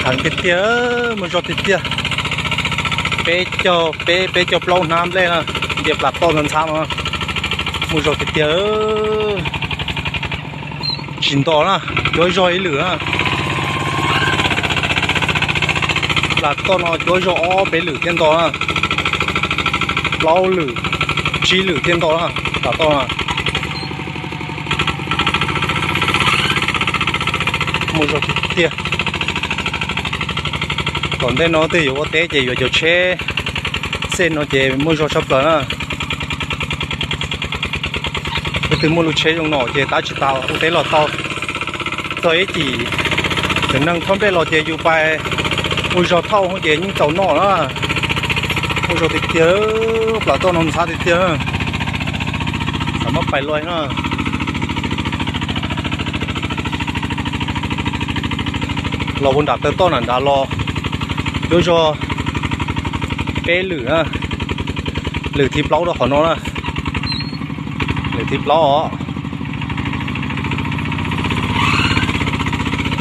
Tiag tiag, muaj zog tiag tiag. Peb caug peb, peb caug plaub hnab nplej na, nce plas toj ntxhab ntxhab no. Muaj zog tiag tiag. Tsis nto na, cuab zog ib lwm na. Plas toj no cuab zog ob peb lwm thiaj nto na. Plaub lwm, tsib lwm thiaj nto na, plas toj no. Muaj zog tiag tiag. Tom ntej no twg yuav ua teb ces yuav cov tsheb xej no ces muaj zog tshaj plaws na. Leej twg muaj lub tsheb zoo no ces tab tsis tas ua teb los tau. Txog ib chim tseem neeg thauj nplej los ces yus pais ua zog thauj ces yeej txaus noj na. Muaj zog tiag tiag, plas toj no ntxhab tiag tiag. Xav muab pais loj na. Los puag nram taw toj nram nrad los cuab zog peb lwm na. Lwm thib plaub rau qhov no na. Lwm thib plaub os.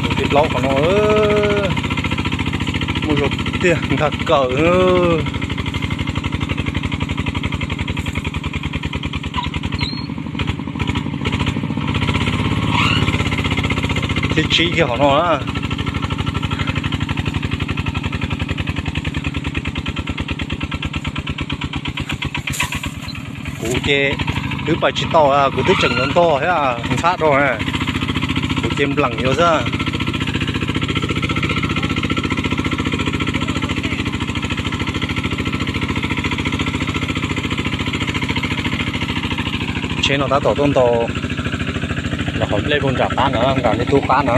Lwm thib plaub qhov no. Muaj zog tiag ntag kawm. Thib tsib kiag qhov no na. Kuv ces twb pais tsis tau, kuv twb tseem yuav ntog thiab ntxhab rau na. Kuv ces npleem yuav xwb. Tsheb no tab tom tuaj ntaus los qhov nplej puag nram qab na, nram nej tub qab na.